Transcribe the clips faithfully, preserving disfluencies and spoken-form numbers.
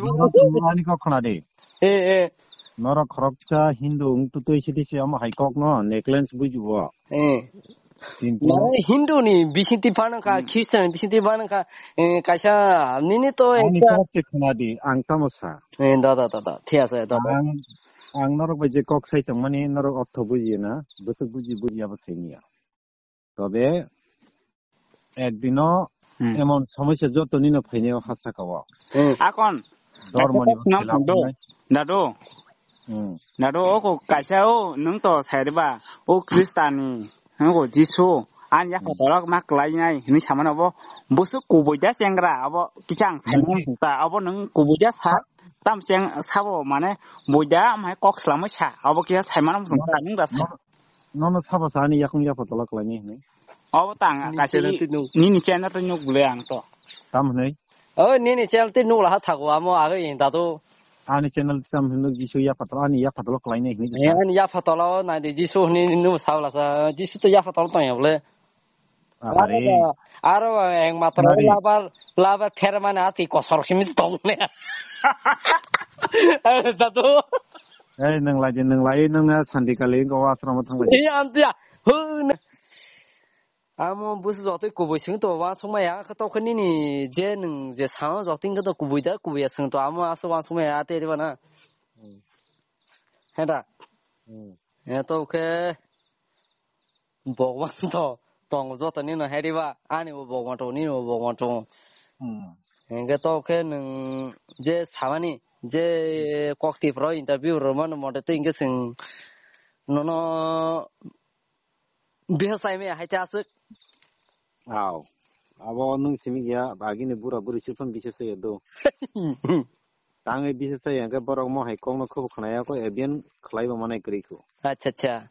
Norok ani kok khna di. Eh, eh. Norok khoroksa Hindu wng tutui sidi se omo hai kok no necklace bujibo. Eh. Kintu Mane Hindu ni bisingtwi phano kha, Hmm. Christian ni bisingtwi phano kha, eh, kaisa nini to ani ekta kok se khna di, ang tamo sa. Eh, da, da, da, da. Thik ase, da, da. Ang, ang norok bai je kok sai tongmani norok ortho bujiya na, bwswk buji bujiya bo sai niya. Tobe ekdino Hmm. emon somosya joto nino phainai o ha saka o. Hmm. Akon, Dormo ni kaisa kok swnam phela phano do. Wngnai. Dadu. Hmm. Dadu, oko kaisa o, nwng to sai riba, o Krista ni, nwng o Jisu, ani yapha Hmm. tolok ma kwlai nai, hinwi samano bo, bwswk kubui da chengra, abo kisa ang sai Hmm. mano ta, abo nwng kubui da sa, tam cheng sabo, mane, bui da, amhai kok swlamwi sa, abo kisa sai mano Hmm. ta, nwng da sa. Nono sabo sa ani yakung yapha tola kwlaini hinwi. Obo ta ang Nini kaisa channel i-, twi nuk. Nini channel twi nuk bwle ang to. Tam hinwi? O nini channel twi nuk laha thago amo age in dadu. Ani channel tam hinwi Jisu yapha tola ani yapha tola kwlaini hinwi. Eh, ani yapha tola o nai di Jisu hinwi nuk sa bwla sa. Jisu to yapha tola tong ya bwle. Ahare. Aro ba, aro ba, eng matro Nari. Labar, labar pher mane ati kosor simi tong ne. Dadu. Ei, nang lai di, nang lai, nang na sandi kali, go asrama thang lai. Ei, amtia. Hu, na. Amo bus jotoi kubui sing to, wa sung ma ya, ka to khani ni, je nang, je sao jotoi ka to kubui da, kubui ya sing to, amo aso wa sung ma ya, te di ba na. Hmm. Heda. Hmm. Ya to ke. Bhagwan to tongo joto nino heriba, ani bo Bhagwan tongo, nini bo Bhagwan tongo. Hmm. Hingke to khe nwng je samani, je kok tipra interview rwmani mote twi hingke chwng nono bisa chaimaya hai te aswk. Aw. Abo nwng simi ya, bagini bura buri chwphang bisa chaya do. Tangwi bisa chaya hwnkhe borok mo hai kokno khubu khwnaya kho, avian khlaibo manai kwrwi kho. Acha, acha.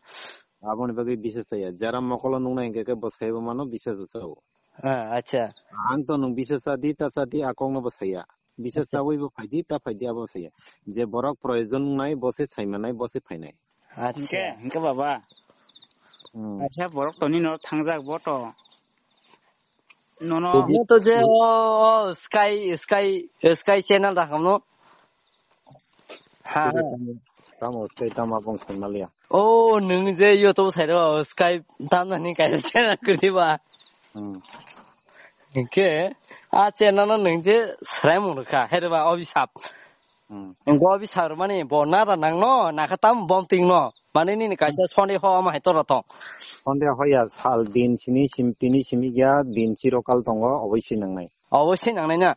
Aboni bagwi bisa chaya. Jara mokolo nuknai hwnkhe khe bwsaibo mano bisa chao. Ah, acha. Ang to nwng bisa cha di, ta cha di, a kokno bo saya. Bisa Acha. Chawi bo phai di, ta phai di, abo saya. Je borok proyojon nai, bo se sai manai, bo se phainai. Acha. Hwnkhe, hwnkhe baba. Hmm. Acha borok toni no thangjak bo to. Nono. Mo to je o, o, Sky, Sky, Sky channel da hamno. Ha. Tamo, tamo, tamo, tamo, abong sanmaliya. O, nwng je YouTube sai ro, Sky tamnani kaisa channel kwrwi ba. Hmm. Hingke, a channel no nwng je sraimung rwkha, hai rwba, obisap. Hmm. Bo bisa rwmani bo nara nangno, nakha tam bom tingno. Mane nini kaisa Sunday ho ama hai tora tong. Sunday ho ya sal din sini sim tini simi ya din siro kal tongo, oboi si nangnai. Oboi si nangnai na.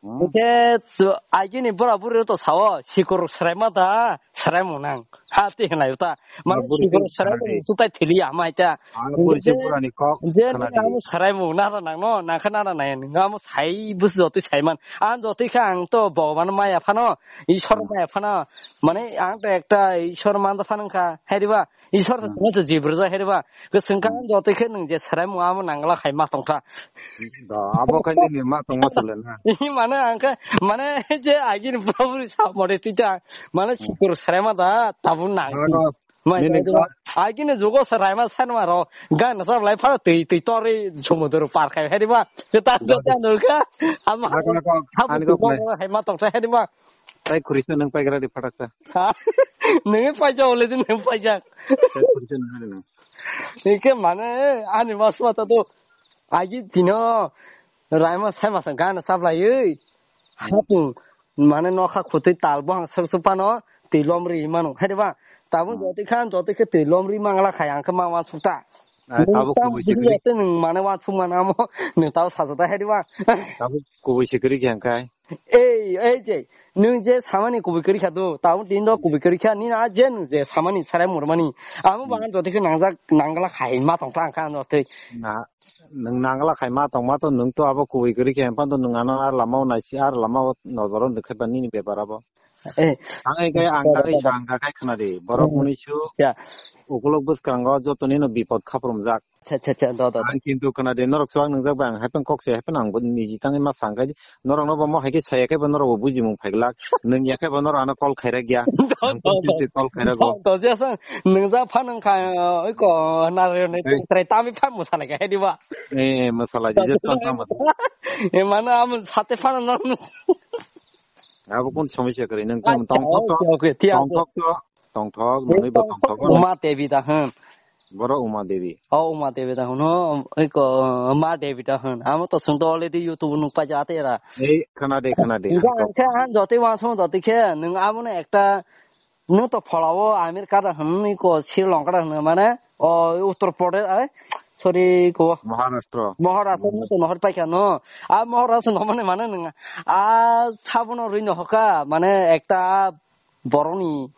Hmm. Hingke to agini bura buri to sao, sikur sraima da, sraimung nang. Ha ti hinai ta. Mane buri sikur sraima sraimung tu tai thili ama hai ta. Ang buri je, burani kok je khana di. Amo sraimung nara nangno, nakha nara nai. Amo sai bus jotoi saiman. Ang jotoi kha ang to Bhagwan maya phano, Ishwar Hmm. maya phano, mane ang to ekta Ishwar manda phano kha, hai riba, Ishwar Hmm. se jibru ja hai riba, ke sengka Hmm. ang jotoi khe nung je srai mu amo nangla khai ma tongkha. Da, abo khai ni ma tongma sule na. Mane ang khe, mane je agini Prabhu sa mode tita, mane Hmm. sikur srai ma da, tabu nang. Ano, Mai nini dai ka- dai. Ai kini jugo se raima sanma ro. Gan sa lai phara twi, twi tori somudro par khai hai ba. Ke ta jo ta nul ka. Ama Nako, nako, ha ani bu ko ko nai. Hai ma tok hai ba. Tai khuri se nang pai gra di phatak sa. Ha? Nang pai ja ole din nang pai ja. Tai khuri se nang nang. Ike mane ani mas ma ta to. Ai ki tino raima sai ma sa gan sa lai. Hmm. Hapung, mane nokha khutui tal bo ang sok sok phano twi lom ri mano, hai ba? Tabuk Hmm. Jotoi khan, jotoi khe twi lom ri mangla khai, ang khe ma wansuk ta. Ai, tabuk kubui bisi sikri. Jotoi nwng mane wansuk mano amo, nwng tabuk sajata, hai ba? Tabuk kubui sikri khe ang khai. Ei, ei je, nwng je samani kubui kri kha do, tabuk din do kubui kri kha, nini a je nwng je samani sarai murmani. Amo Hmm. Ba ang jotoi khe nangjak, nangla khai ma tong ta ang kha ang jotoi. Na, Nwng nangla khai ma tongma to, nwng to abo kubui kwrwi khe, empan to nwng ano ar lama o naisi, ar lama o nojor o nukhe ba nini bepar abo. Eh. Ang hai khe ang Toro, tagwi toro. Sa ang kha khai khna di. Borok Hmm. Muni su Ya. Ukuluk bwskango jotoni no bipod khaprum jak. Cha, cha, cha, do, do, do. Ang kintu khna di, norok swk nwng jak ba ang hai phano kok se, hai phano ang bo niji tangwi ma sa ang khai di. Norok no bo mo hai khe saya khe bo norok bo bujimung phai glak. Nwng ya khe bo norok ano call khaira gya. Do, ang do, do. Call khaira go. Do, do, je sa nwng jak phan nwng kha, oi ko, na re ne Ei. Trai tami phan mo sa lai kha, hai di ba. Eh, masala je, je ton tama. E mano amo sate phano no. Abo kun somosya kwrwi? Nwng tong, acha, tongthok to, okay, okay, tiyang tongthok to, tongthok, nwngwi bo tongthok, tongthok, Uma Devi da hwn. Borok Uma Devi. O Uma Devi da hwn, o, oi ko, Ma Devi da hwn. Amo to chwng to already YouTube nuk paija atera. Ei, khna de, khna de, ani kok. Ang khe ang jotoi wansong jotoi khe, nwng abono ekta, nwng to pholao Amir Kara hwn, oi ko, Sri Lanka da hwn, mane, o, Uttar Pradesh, ai, sorry, ko. Maharashtra. Maharashtra nwng to nohor paikha no. A Maharashtra no mane, mane nwng, a sabono rwi no hoka, mane ekta borokni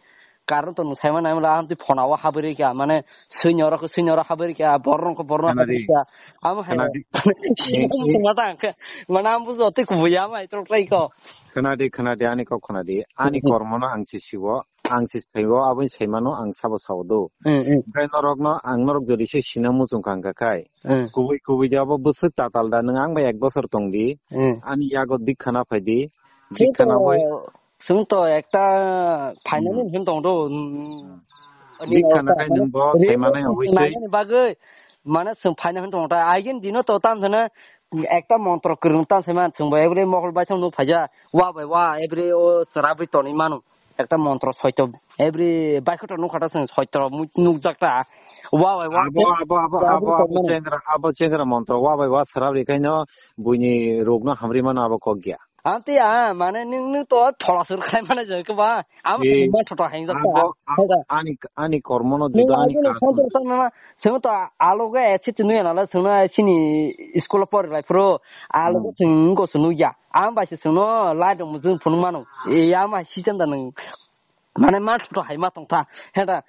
karon to nwng saimano, amla amtwi phonao habwi rikha, mane swinorok, swinorok habwi rikha, borokno, borokno habwi rikha. Amo hai rok. Khna di. Mane ang bujo twi kubuya mai to try ko. Khna di, khna di, ani kok khna di. Ani kormono ang se siwo, ang se saiwo, aboni saimano ang sabo sao do. Onkhe norokno, ang norok jodi se sina muchung kha wngkha khai. Kubui, kubui de abo bwswk tatal da, nwng ang bai ek bosor tong di. Ani yago dik khna phai di. Dik khna bai. Chwng to ekta final ni hin tong do. Dik khana khai nwng bo saimanai obviously. Bagwi mane chwng final hin tong ta. Aigin dino to tam thana ekta montro kwrwng tam saiman chwng bo every mokol baithang nuk phaija. Wa bai wa every o chwrabwi toni manu. Ekta montro soito every baikhoto nuk khata chwng soito nukjak ta. Wa bai wa. Abo, abo, abo, abo, abo chengra, abo chengra montro wa bai wa chwrabwi khaino buini rokno hamri mano abo kok ya. Amtwi a, mane nwng, nwng to phola sur khai mane joi khe ba. Amo ma thoto haingjak ta. Ani, ani kormo no juda ani ka. Sengto alogo esi tunu ya nala sengna sini school por lai pro. Alogo sengko sunu ya. Am bai se sengno lai dong mujung phunung mano. E ama si chanda nwng. Mane ma thoto hai ma tong ta. Heda.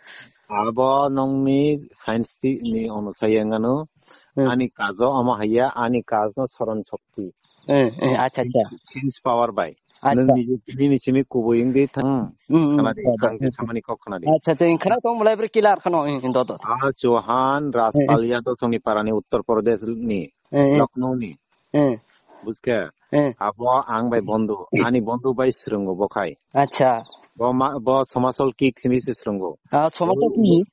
Abo nongni science ni ono sayangano. Ani kajo omo haiya, ani kajno soron shokti. Eh, eh, acha, acha. Change power bai. Acha. Nwng niji, nini simi kubui wngdi thang. Hmm, hmm, khna di, acha, ang je samani kok khna di. Acha, acha, khna tong mulai bre kilar khno, eh, do, do. A Chauhan, Rajpal Yadav songni parani Uttar Pradesh ni, Lucknow ni. Eh. Bujkha? Eh. Abo ang bai bondhu, ani bondhu bai swrwngo bo khai. Acha. Bo ma, bo somasol ki simi se swrwngo. Ah, somasol ki?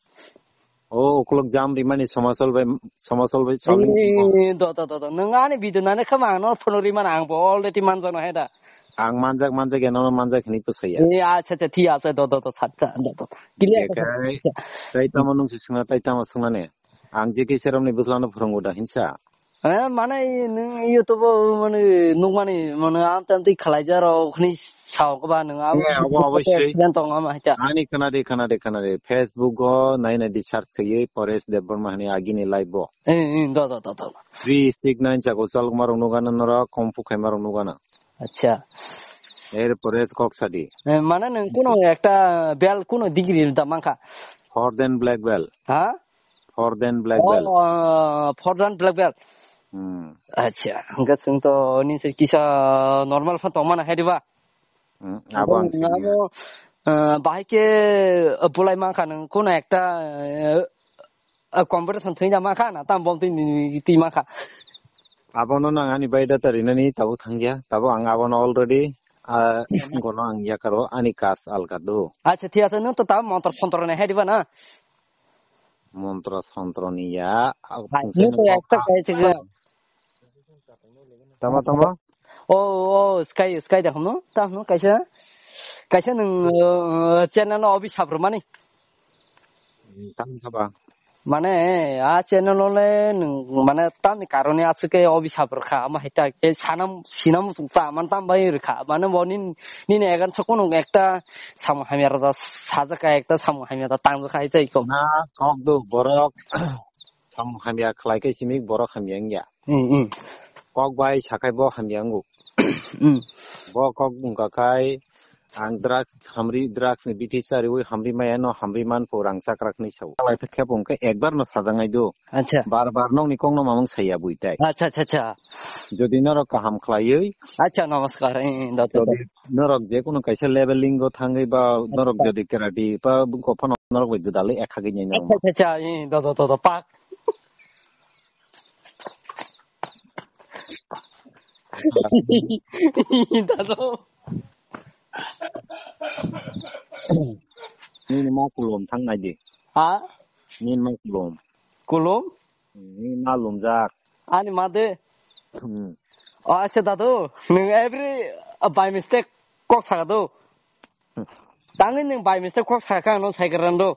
O uklok jam rimani somasol bai, somasol bai soling. Eh, do, do, do, do. Nwng ani video nani khama ang no phone rimani ang bo already manjak no heda. Ang manjak, manjak ya, no manjak hini pusaya. Eh, acha, acha, thik ase, do, do, do, sat, do, do. Clear. Tei tamo nung se sungna, tei tamo sungna ne. Ang je ke serom ni bwsla no phurungo da hinsa. Eh, mane, nwng YouTube o, mane, nukmani, mane, amtwi amtwi khlaijarok, hwnwi sao khe ba nwng abo. Eh, abo, abo, sei. Accident tong ama hacha. Ani khna di, khna di, khna di. Facebook o nai nai di search khaiwi Paresh Debbarma hwnwi agini live bo. Eh, eh, do, do, do, do. Three six nine chakosal kumarok nukgana norok, kung fu khaimarok nukgana. Acha. Er pore kok sadi. Eh, mane nwng kuno ekta belt kuno degree da mankha? Fourth dan black belt. Ha? Fourth dan black belt. Oh, fourth dan black belt. Hmm. Acha, hwnkhe chwng to nini se kisa normal phan tongmana hai diba? Hmm, abo ang sini. Abo, eh, bahai khe, eh, bulai mankha nwng kuno ekta, eh, eh, competition thwngya mankha na tam bom twi, twi mankha? Abono nang ani bai data rinani tabuk thangya. Tabuk ang abono already, ah, gono ang yakaro ani kas alka do. Acha, thik ase, nwng to tabuk montro sontro nai hai diba na? Montro sontro ni ya, ah, hai, pungsa nwng to nwng ekta kok kai chigla. Tama, tama? O, o, sky, sky da hwno, ta hwno kaisa, kaisa nwng, uh, channel no obi sabrumani. Tang saba. Mane, a channel no le nwng, mane, tamni karone aswk khe obi sabr kha, ama hai ta khe sanam, sinam sukta, man tam bai rwkha, mane, bo nin, nini egan sokno ekta samung hamya rwda sajak kha, ekta samung hamya da tangjak kha, hai tai ko. Na, kok do, borok, samung hamya khlai khe simi borok hamya wngya. Hmm, hmm. Kok bai sakhai bo hamya wngo. Hmm. Bo kok wngkha khai ang drugs hamri, drugs ni bithi chariwi hamri maya no hamri man pho rang chakrak ni sao. Lai khe khe bo wngkha ekbar no sajangai do. Acha. Bar bar nokni kok no mamung saya bui tai. Acha, acha, acha. Jodi norok kaham khlaiwi. Acha, namaskar. Eh, eh, do, do, do. Jodi norok je kono kaisa leveling o thangwi ba norok jodi karate ba bwkha phano norok bai gwdalwi ekha gwi nai norok. Acha, acha, acha. Eh, do, do, do, do. Pak. Dado. Nini ma kulum thang nai di. Ha? Nini ma kulum. Kulum? Nini ma lumjak. Ani ma de. Hmm. Oh, acha dado. Nwng every, uh, by mistake kok saka do. Tangwi nwng by mistake kok saka ang no sai kwrwng do.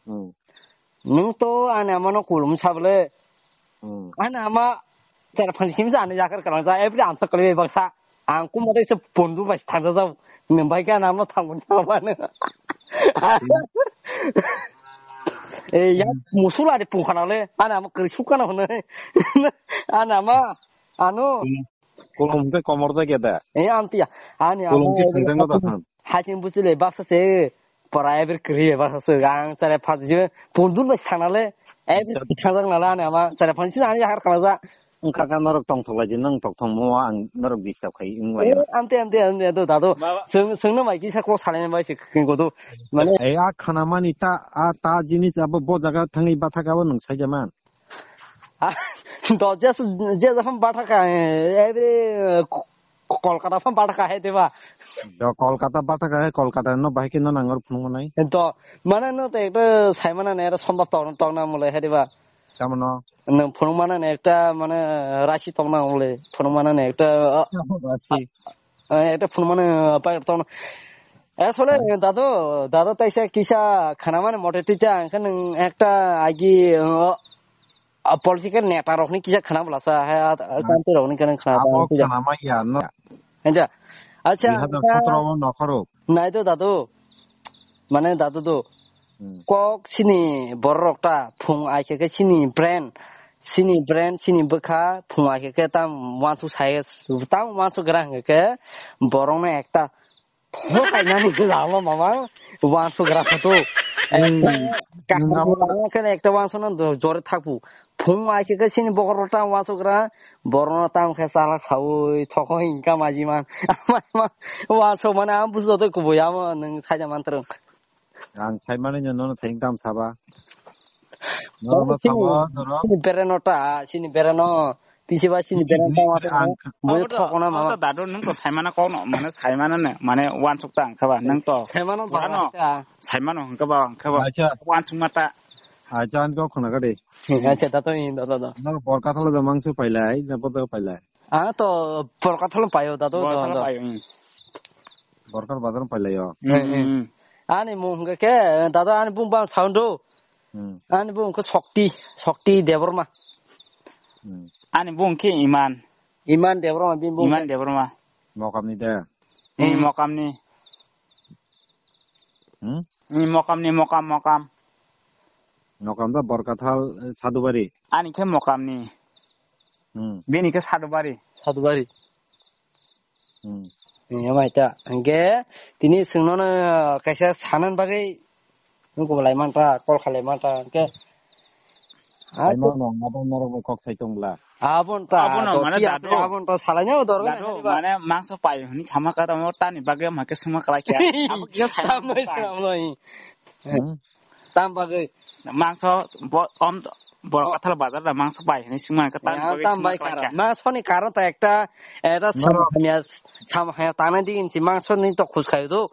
Hmm. Nwng to ani ama no kulum sa bole. Hmm. Ani ama chera phan sim sa ani yakar kalang sa every answer kali baksa. Ang kuma dai se pondu bai thang sa nwng bai ka ani ama thang bun sa ba ne. Eh, ya musula de pung khana le. Ani ama kri sukana hone. Ani ama ano. Kolom hwnkhe komor jaga da. Eh, amtiya. Ani Kolom amo khe thangjakno da thang. Haching buchile baksa se pora eber kri baksa se ang chare phat je pundur bai sanale eber thangjakna la ani ama chare phan sin ani har khana ja. Wngkha kha norok tongthok lai di, nwng tongthok mo ang norok disturb khai wng lai. Eh, amte, amte, amte, do, dado. Baba. Swng, swngno mai kisa kok salai bai se king kodo. Mane. Eh, a khana mani ta, a ta jinis abo bo jaga thangwi bathak abo nwng sai jaman. Ah, do je, je japan bathaka, eh, every, eh, Ko-, Kolkata phano bathaka hai diba? Do Kolkata bathaka hai, Kolkata no bahai khe no nangor phunuk manai. Do, mane no te ekta sai mana ne, era sombab tok, tok na mole hai diba? Samono. No phunuk mana ne ekta mane rasi tok na mole, phunuk mana ne ekta, ah, Rasi. Eh, ekta phunuk mana, ah, pai tok na. Eh, sole, Hai. Dado, dado taisa kisa khana mane mote tita, ang khe nwng ekta agi, ah, A political neta rokni kisa khna bwlasa, hai, a, a, Hmm. Kanti rokni kisa khna Abo bwlasa. Khna ma ya no. Enja. Acha, Dui hazar sotro o nokhorok. Nai do dadu. Mane dadu do. Hmm. Kok sini borok rok ta phung ai khe khe sini brand, sini brand, sini bwkha phung ai khe khe tam wansu sai, tam wansu gra hwnkhe khe borok no ekta Bo kainani lama mama, uansuk gra kha tu. Hmm. Kaham lama khe ekta uansuk no jore thakpu. Phung ai khe sini bokor ta uansuk gra, borok no tam khe chala saui, thokho hingka maji man. Uansuk mane ang bujo tei kubui amo nwng saida man twrwng. Ang sai mani no nono thayung tam saba. Norok no sabo, norok. Sini bereno ta, sini bereno. Pisi ba sini bereno ta, ang, ang, ang, Bui thokona mama. Dadu, nung to saimana kok no, mane saimana ne, mane uansuk ta ang khaba, nung to. Saimano pura no, ta. Saimano hingka ba, hingka ba. Acha. Uansuk ma ta. Acha, ang kok khna ka de. Acha, ta to in, ta, ta, ta. Norok bor kathalo da mangso pailai, na bodo pailai. Ah, to bor kathalo paio, ta to, Bor kathalo paio, hmm. Borkar bazar pailai o. Hmm, hmm, hmm. Ani mung hingka khe, ta to ani bung bang sound do. Hmm. Ani bung khe Shakti, Shakti Debbarma. Hmm. Ani bung khe Iman. Iman Debbarma, bini bung Iman khe. Debbarma. Mokamni de. Hmm, hmm. Mokamni. Hmm? Hmm, Mokamni, Mokam, Mokam. Mokam da Borkathal, eh, Sadubari. Ani khe Mokamni. Hmm. Bini khe Sadubari. Sadubari. Hmm. Ni amai ta. Hingke tini sengno no kaisa sanan bagwi nungko lai manta, kol khalai manta, hingke. Saimano, abo norok bai kok sai tongla. Abon ta, abono mane dati ase, dadu. Abon ta salai no dor. Dadu, mane mangso pai hini sama kata mo tani bagwi ma ke sima kala kya. Abo kisa sai manta. Samlai, samlai. Hmm? Tam bagwi. Mangso bo-, om, Borok Kathal bazar da mangso bai hini sima ka tam bagwi tam sima bai kala kara. Kya. Mangso ni karon ta ekta, eta sam hamya, sam hamya tana digin si mangso ni to khus khayo do.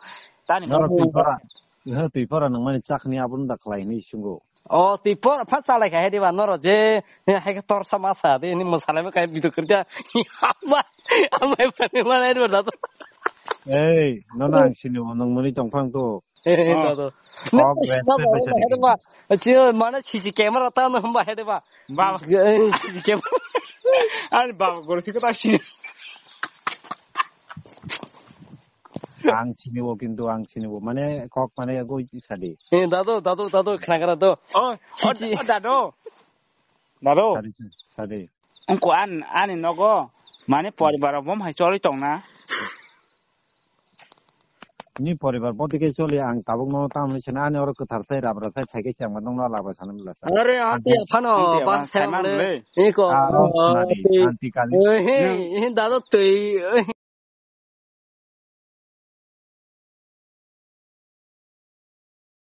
Tani norok twi pora. Iha twi pora nang mani chakni abun da khlai hini sungo. O twi pora pha salai kha hedi ba noro je, hai ka tor sama sa de ni mosalai ma kai bidu kerja. Ama, ama ipa ni mana idu da to. Ei, no nang sini nang mani tongphang to. Eh, eh, oh. Dado. Oh, nang respect sima ba, bai hede ba. Chio, mane, C C camera ta no ba, hede ba. Ba. Eh, C C camera. Ani baba, goro si kota si. Ang sini wo, kintu ang sini wo. Mane, kok, mane, go sadi. Eh, dado, dado, dado, khna khna do. Oh, C C. Oh, dado. Dado. Sadi, sadi. Ungko an, ani nogo, mane, poribar bom hai choli tong na. Ni poribar botike choli ang tabuk no tamni sene ani oro kwthar sai rabra sai thaike chengma nongno laba sanam lasa. Are, anti aphano, anti ban aphan, sai sai man le. Iko. Ah, oh, anti, anti kali. Eh, eh, dado tei.